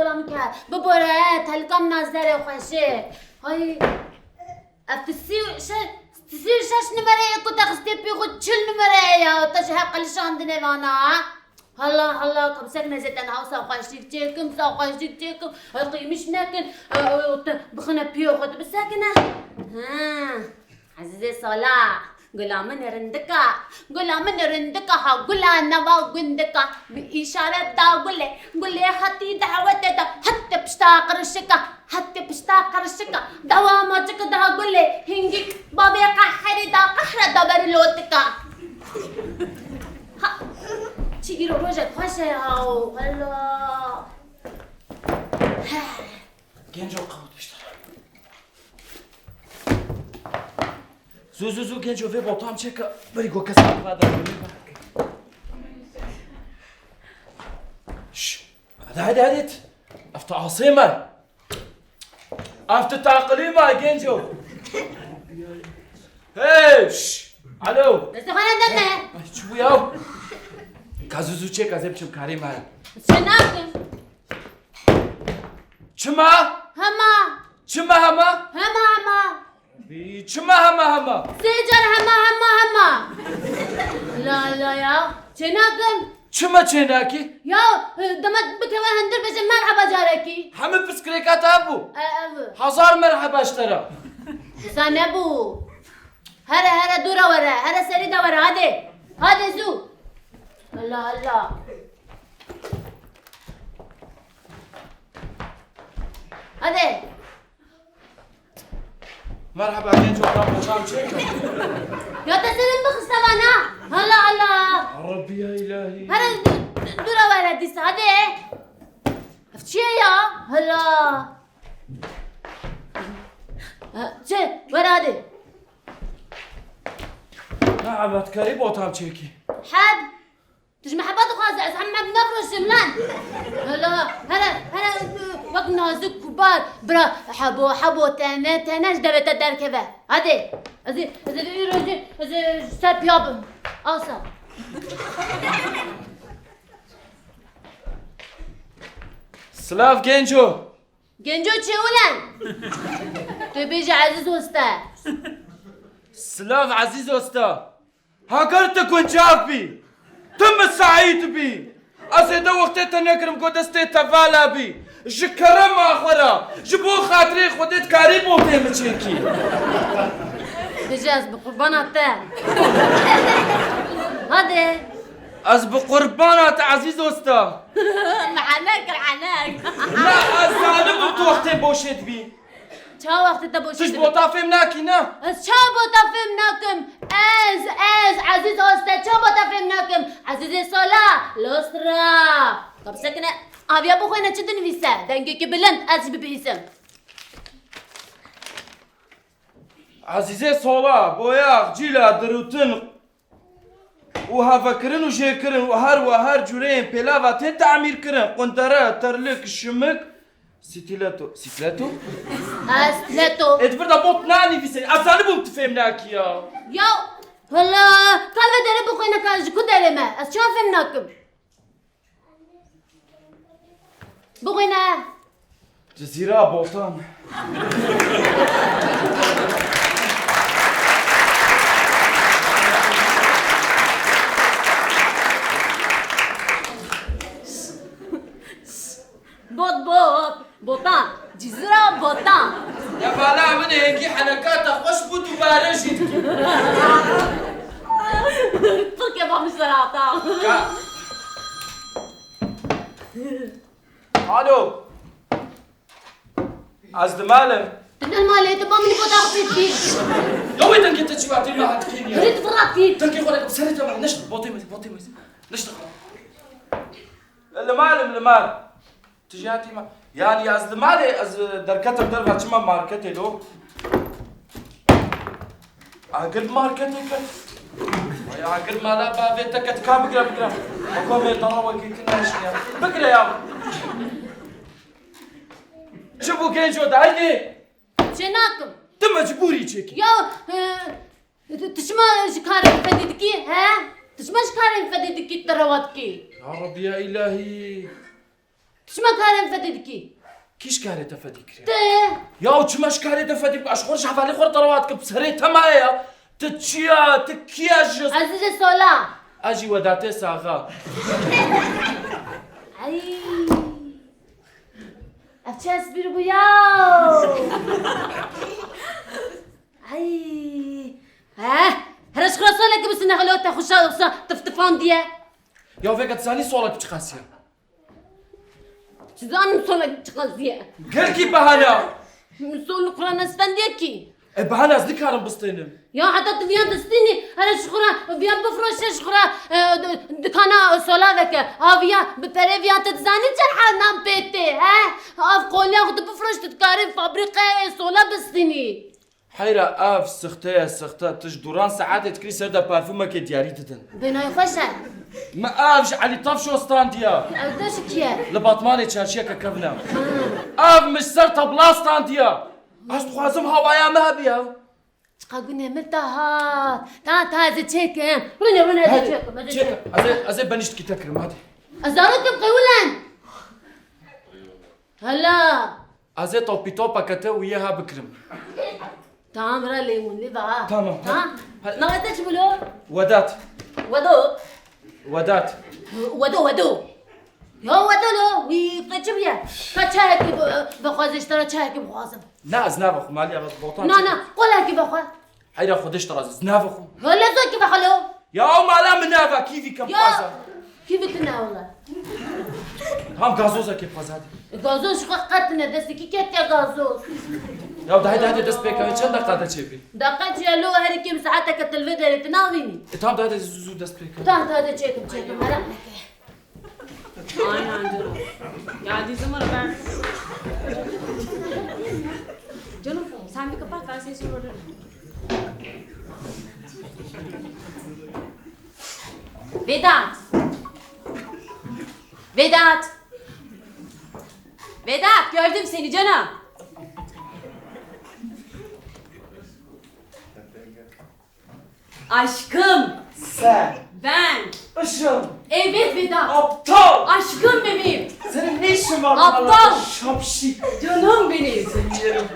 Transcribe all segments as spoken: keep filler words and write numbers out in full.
Salam ke. Bibore, telka min a zerê xweşê. Hay. Ev tu sî û şeş, tu sî û şeş numereyê ku te xistê pê xwe çil numereyê ya. Te ji hev qelişandine vana, ha? Hala, hala, ka bisekine zêden ha, sa xweşik çêkim, sa xweşik çêkim. Ay, qîmiş nekin. E, e, te bixine pê xwe, tu bisekine. Ha. Ezîzê Sala, gula min rindika, gula min rindika ha, gula nava gundika, bi îşaret da gulê, gulê hatî dawetê da, hette pişta qirişika, hette pişta qirişika, dawa maçika da gulê, hingî bavê qeherî da qehre da ber lotika. Ha, çi îro rojek xweş e ya, wela. Genco qewt pişta. Zû, zû, zû, genco vê botan çêke. Berî ku kes hatva da. Şş, hadi, hadi, hadi. Ev tu asê me. Ev tu taqilî me, genco. Hey, şş. Alo. Destê xwe nedeme. Ay, çi bû ya? Ka zû, zû çêke, ez ê biçim karê me. Çi nakim? Çima? Hema. Çima hema? Hema, hema. Çima hema hema? Sê car hema, hema, hema. La la ya. Çênakim. Çima çênakî? Ya, e, dema bikeve hundir bêje merheba carekî. Hemî pirsgirêka te bû. E, ev. Hezar merheba ji te re. Wisa nebû. Here, here, dûra were. Here serî de were. Hadi. Hadi zû. Allah Allah. Hadi. Merheba genco, ka botan çêke. Ya te senin bixiste vana. Allah Allah. Rabbi ya ilahi. Here d-, d-, dûra were dîsa, hadi. Ev çi ye ya? Hala. Ha, çi? Were hadi. Merheba, tu karî botan çêkî. Heb. Tu ji me heba dixwaze, ez hema nafroşim lan. Hala, here, here, wek nazik kubar. Bira, hebo, hebo, tene, tene ji devê te derkeve. Hadi. Ez ê, ez ê vî rojê, ez ê ji ser piya bim. Asa. Silav genco. Genco çêwilên. Tu bêje Ezîz Osta. Silav Ezîz Osta. Heger tu guncav bî, tu misaîd bî, ez ê de wextê te negirim ku destê te vala bî. Ji kerema xwe re, ji bo xatirê Xwedê dikarî botê min çêkî. Bêje ez bi qurbana te. Hadi. Ez bi qurbana te Ezîz Osta. Henek kir, henek. Ne, ez zanibim tu wextê boşê dibî. Ça wextê te boşî Tu ji dibî? Bota fêm nakî, ne? Ez ça bota fêm nakim? Ez, ez, Ezîz Osta, ça bota fêm nakim? Ezîzê Sola, Lostra. Ka bisekine, aviya bixwîne çi dinivîse? Dengekî bilind, ez jî bibihîsim. Ezîzê Sola, boyax, cîla, dirûtin, û hevekirin û jêkirin û her wiha her cûreyên pêlava tên tamîrkirin, qundere, terlik, şimik, stîleto. Stîleto? Ha, stîleto. Ê, di vir de bot nanivîse. Ez zanibûm tu fêm nakî ya. Ya, hala, ka vê derê bixwîne ka ji ku derê me? Ez çawa fêm nakim? Bixwîne. Cizîra Botan. Bot, bot. Botan. Cizîra Botan. Ya bala min ê yekî heneka te xweş bû, dubare jî dikî. Tirkê bamiş serata. Ka. Alo. Ez li mal im. Tu ne li malê, tu ba min bota xwe dikî. Ya wê dengê te çi wa tê me hat kî niye? Rê tu firat kî. Dengê xwe leke serê te me neşt, botê me, botê me. Neşt. Li mal im, li mal. Tu jî hatî ma-, yanî ez li malê, ez derketim derve çima marketê lo. Agir marketê ket. Ay agir mala bavê te ket, ka bigire, bigire. Bako me dara wekî kin neştiye. Bigire ya. Çi bû genco dayî? Çê nakim. Tu mecbûrî çêkî. Ya, e, tu, tu çima ji karê fedî dikî, he? Tu çima ji karê fedî dikî, tu rewa dikî? Ya Rabbi ya îlahî. Tu Çima karê min fedî dikî? Kî ji karê te fedî kiriye? Te. Ya û çima ji karê te fedî bike? Ez ji xwe ji hevalê xwe re te re wiha dikim, serê te maye ya. Tu çi ya? Tu kî ya ji? Ez jê sola. Ez jî Wedatê saxa. Ay. Ev çi espîr bû ya? Ay. He? Here ji xwe re solekî bisîne xelo te xwe şa, xwe şa tiftifandiye. Ya vêga tu zanî solek çiqas e? Çi zanim solek çiqas e? Gelkî behana. Sol li xwe re nestendiye kî. E, behana ez nikarim bistênim. Ya heta tu viyan distînî, here ji xwe re viyan bifroşe ji xwe re, e, di-, dikana sola veke. Ha viya bi perê viyan te dizanî çend nan pê tê, he? Av qoliya xwe tu bifroş, tu dikarî fabrîqeyê sola bistînî. Heyra ev sixte ye, sixte. Tu ji duran saetê dikirî ser de parfumekê diyarî didin. Bênayê xweş e. Me ev ji Elî Tavşo standiya. Ev de ji kî ye? Li Batmanê çarşiyeke kevn e. Ev min ji ser tabla standiya. Ez dixwazim hawaya me hebiya. Çiqa gunê min te hat. Ta, ta ez ê çêkim. Rûnê, rûnê, ez ê çêkim, ez ê çêkim. Ez ê, ez ê benîştkî te kirim, hadi. Ez zarokim qewil em. Hela. Ez ê topî topeke te û yê ha bikirim. Tamam, ra lê hûn, lê va. Tamam, hadi. Tamam. Hadi. Navê te çi bû lo? Wedat. Wedo. Wedat. Wedo, Wedo. Ya Wedo lo, wî qe çi bûye? Ka çayekî bi-, vexwazê ji te re çayekî bixwazim. Na, ez navexwim, malî, ez botan. Na, çekim. Na, qolekî vexwe. Heyra Xwedê ji te razî, ez navexwim. Ya lezokî vexwe lo. Ya ew mala min nava, kîvî ke bixwaza. Kîvî tu ne wele. Tam gazozekê bixwaza hadi. E, gazoz ji xwe qet ne, destê kî ketiye gazoz. Ya de hadi, hadi dest pê keve, çend deqa de çêbî? Deqa çi ya lo, herî kêm saeteke te li vê derê tu navînî. E, tam de hadi zû zû dest pê keve. Tam de hadi çêkim, çêkim, merak neke. Aynen canım. Geldiği zaman haber. Canım, sen bir kapat, ben seni sonra ararım. Vedat. Vedat. Vedat, gördüm seni canım. Aşkım. Sen. Ben. Işıl. Evet Vedat. Aptal. Aşkım bebeğim. Senin ne işin var? Aptal. Buralarda? Şapşik. Canım benim. Seni yerim.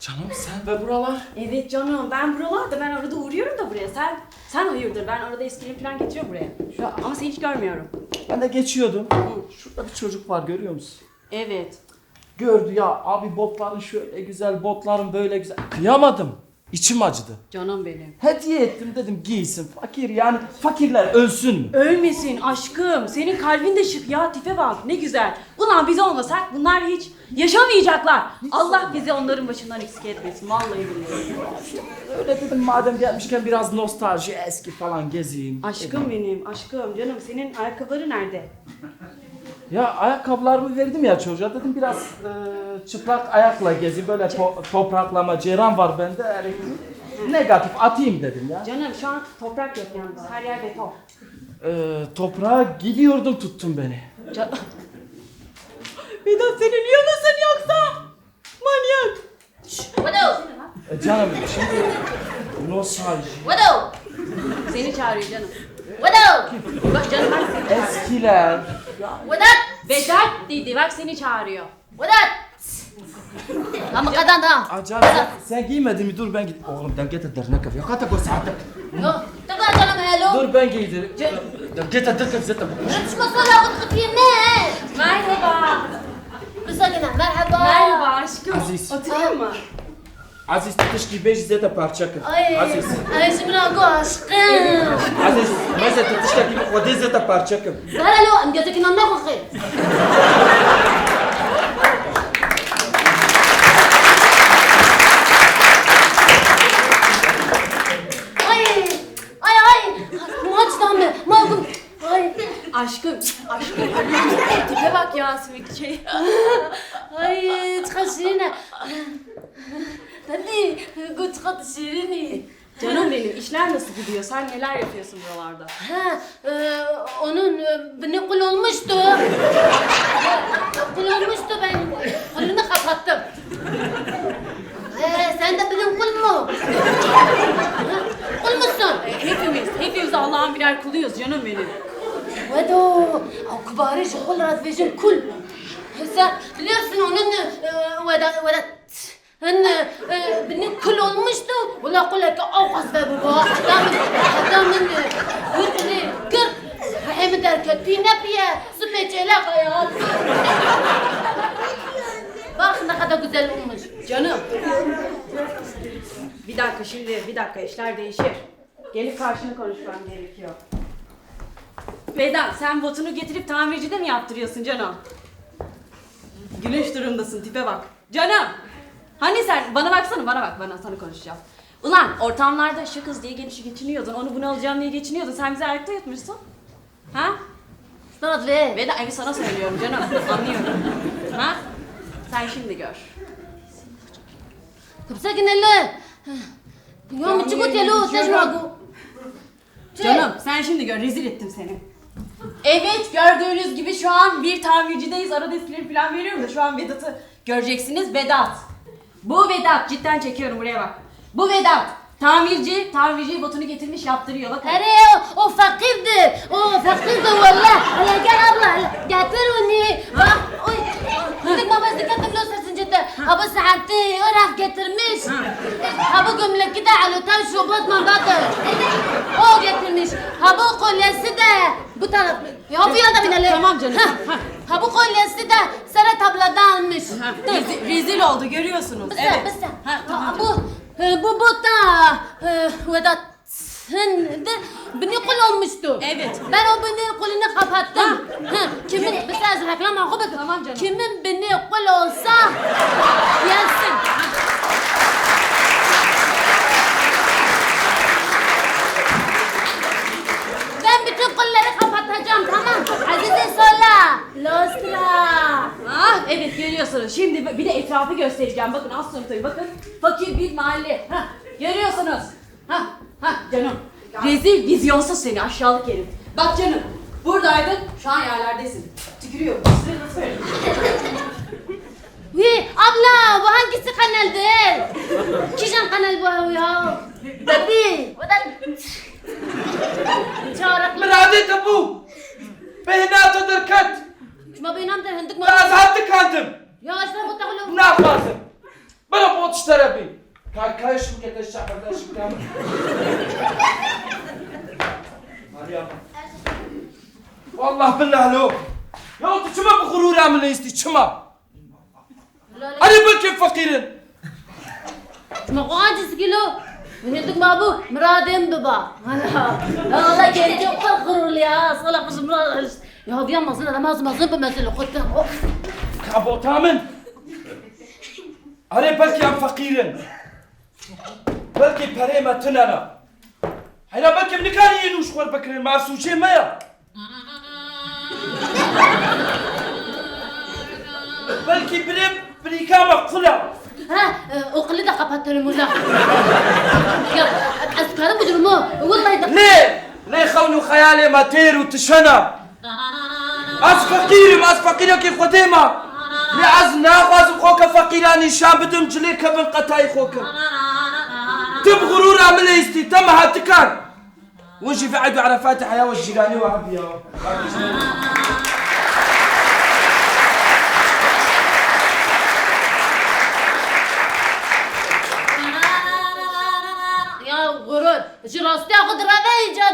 Canım, sen ve buralar? Evet canım, ben buralarda, ben arada uğruyorum da buraya. Sen, sen hayırdır? Ben arada eskilerimi falan getiriyorum buraya. Ya. Ama seni hiç görmüyorum. Ben de geçiyordum. Hı. Şurada bir çocuk var, görüyor musun? Evet. Gördü ya, abi botların şöyle güzel, botların böyle güzel. Kıyamadım. İçim acıdı. Canım benim. Hediye ettim, dedim giysin. Fakir yani, fakirler ölsün mü? Ölmesin aşkım. Senin kalbin de şık ya. Tipe bak, ne güzel. Ulan biz olmasak bunlar hiç yaşamayacaklar. Allah bizi onların başından eksik etmesin. Vallahi billahi. Öyle dedim, madem gelmişken biraz nostalji, eski falan gezeyim. Aşkım benim, aşkım, canım. Senin ayakkabıların nerede? Ya ayakkabılarımı verdim ya çocuğa. Dedim biraz, e, çıplak ayakla gezeyim, böyle to-, topraklama, ceyran var bende. Yani negatif atayım dedim ya. Canım, şu an toprak yok yalnız. Her yer beton. E, toprağa gidiyordum, tuttun beni. Ca- Vedat, sen ölüyor musun yoksa? Manyak. Şş, Vedo! E, canım, şimdi nostalji. Vedo! Seni çağırıyor canım. Vedo! Bak canım, bak seni çağırıyor. Eskiler. Vedat! Vedat dedi, bak seni çağırıyor. Vedat! Tamam, kadın, tamam. Acar, sen, sen giymedin mi? Dur ben gideyim. Oğlum, dengete dernek ev. Ya kata gos artık. Yo, tamam canım, hello. Dur ben giydireyim. Dengete dernek ev zaten. Hiç masala kut kutiye ne? Merhaba. Bize gene merhaba. Merhaba aşkım. Aziz. Oturayım mı? Aziz, tu tişkî bêjî zêde parçe kir. Ay, Aziz. Ay, ji min re got aşkım. Aziz, meze tu tiştekî bi Xwedê zêde parçe kir. Zara lo, em gezekî nan naxwe xê. Ay, ay, ay. Maç da me, ma gum. Ay. Aşkım, aşkım. Tipe bak ya, simit şey. Ay, çiqa şirîn e. Tabii, got çiqa tu şirîn î. Canım benim, işler nasıl gidiyor? Sen neler yapıyorsun buralarda? Ha, e, onun, e, bini kul olmuştu. Kul olmuştu, ben kulünü kapattım. Ee, sen de bilin kul mu? Kul musun? E, hepimiz, hepimiz Allah'ın birer kuluyuz canım benim. Vedo, o Kubarê ji xwe li re dibêjin kul. Sen biliyorsun onun, e, weda, weda, hin, e, bini kul olmuştu. Wala kuleke ew qas vebû ba. Heta min, heta min, e, wir bini kir. Rihê min derket. Tî nepiye. Sibê çêlek aya. Bak ne kadar güzel olmuş. Canım. Bir dakika şimdi, bir dakika, işler değişir. Gelip karşını konuşmam gerekiyor. Vedat, sen botunu getirip tamircide mi yaptırıyorsun canım? Gülünç durumdasın, tipe bak. Canım! Hani sen, bana baksana, bana bak, bana sana konuşacağım. Ulan ortamlarda şu kız diye gelişi geçiniyordun, onu bunu alacağım diye geçiniyordun. Sen bizi ayakta yutmuşsun. Ha? Sana ve. Vedat, evi sana söylüyorum canım, anlıyorum. Ha? Sen şimdi gör. Kimse gine le. Ya mi çi gotiye lo, te ji me got. Canım, sen şimdi gör, rezil ettim seni. Evet, gördüğünüz gibi şu an bir tamircideyiz. Arada esprileri falan veriyorum da şu an Vedat'ı göreceksiniz. Vedat. Bu Vedat, cidden çekiyorum, buraya bak. Bu Vedat. Tamirci, tamirci botunu getirmiş, yaptırıyor, bakın. Erê, o, o feqîrdi. O feqîrdi wele. Hele gel abla, hele. Getir onu. Bak, oy. Hindik ma ez diketim lo ser zincir te. Ha bu saetî o raf getirmiş. Ha. Ha bu gömleki de Alo Taş robot ma bakın. O getirmiş. Ha bu kolyesi de bu taraf. Ya bu yanda bineli. Tamam canım, Ha. tamam, ha. Ha bu kolyesi de sere tabladan almış. Ha, Dur. rezi-, rezil oldu, görüyorsunuz. Bısa, Evet. bısa. Ha, tamam Ha, canım. bu, e, bu bota, e, Vedat. Hindi bini kul olmuştu. Evet. Ben o bini kulunu kapattım. Ha. Ha. Kimin, mesela reklam hakkı bakın. Tamam canım. Kimin bini kul olsa gelsin. Ben bütün kulları kapatacağım, tamam. Azize Sola, Lostra. Ah, evet, görüyorsunuz. Şimdi bir de etrafı göstereceğim. Bakın, az sonra tabii, bakın. Fakir bir mahalle. Ha, görüyorsunuz. Ha, ha canım. Rezil, vizyonsuz seni, aşağılık herif. Bak canım, buradaydın, şu an yerlerdesin. Tükürüyorum. Size nasıl söyleyeyim? Wî, abla, bu hangisi kanaldır? Kîjan kanal bu ya? Tabii. O da çağırak. Miradê te bû. Bêhna te derket. Çima bêhna min derket? Hindik ma. Ez hat dikandim. Ya, işte bu tahlo. Naxwazim. Bira bot ji te re bî. Ka, ka şûke te şehir de şûke min. Meryem. Wallah billah lo. Ya tu çima bi xurûra min lê istî, çima? Erê belkî feqîr in. Çima xwe aciz kî lo? Hindik ma bû, miradê min biba. Hala. Hala gençê xwe xurûlî ha. Sala xwe ji mirad. Ya viya mezin, mezin, mezin bi mezin xwe te. Of. Ka bota min. Erê belkî em feqîr in. Belkî perê me tune ne. Heyra belkî em nikarin yên û ji xwe bikirin, me sûcê me ye. Belkî birê birîka me qul e. Ha, e, o qili de kapat telefonu. Ya, ez karim bu durumu. Vallahi de. Lê, lê xewn û xeyalê me têr û tişe ne. Ez feqîr im, ez feqîrekî Xwedê me. Lê ez naxwazim xwe ke feqîran nîşan bidim, cilê kevin qetayî xwe kim. Tu bi xurûra min lê îstî, te meha tikan. Win jî vê Eid û Erefatê heya we ji cîranê we hebiya. Ya xurûr, ji rastiya xwe direve îca